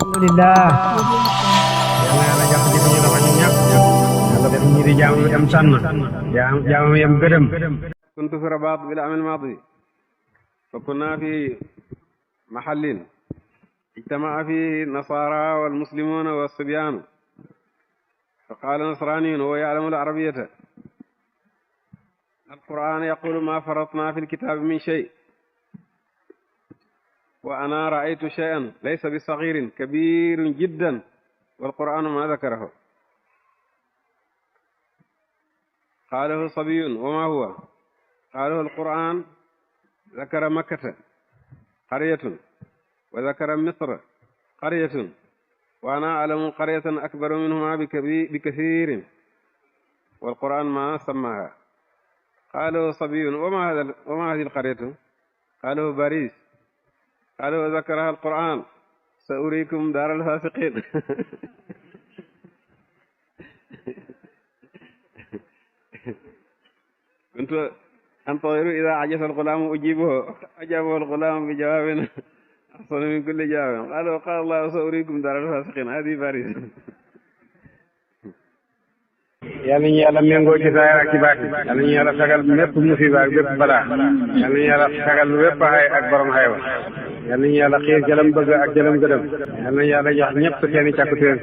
alhamdulillah yàlla yàlla jàpp ci suñu loxo ñun ñëpp yàlla def ñi di jaamu yam sànn jaamu yam gërëm. كنت في رباط بالعام الماضي فكنا في محل اجتمع فيه النصارى والمسلمون والصبيان فقال نصراني وهو يعلم العربية القرآن يقول ما فرطنا في الكتاب من شيء وأنا رأيت شيئا ليس بصغير كبير جدا والقرآن ما ذكره. قاله صبي وما هو؟ قاله القرآن ذكر مكة قرية وذكر مصر قرية وأنا أعلم قرية أكبر منهما بكثير والقرآن ما سماها. قاله صبي وما هذه القرية؟ قاله باريس. قالوا ذكرها القرآن سأريكم دار الفاسقين. كنت أنتظر إذا عجز الغلام أجابه الغلام بجواب أحسن من كل جواب. قال الله سأريكم دار الفاسقين هذه باريس. yàlla ñu yàlla méngoo ci saayir ak ci baati yàlla ñu yàlla sagal mépp musiba ak bépp balaa yàlla ñu yàlla sagal bépp xay ak borom xaywa yàlla ñu yàlla xiir jëlam bëgg ak jëlam gëdëm yàlla ñu yàlla jox ñëpp seeni càkkutéen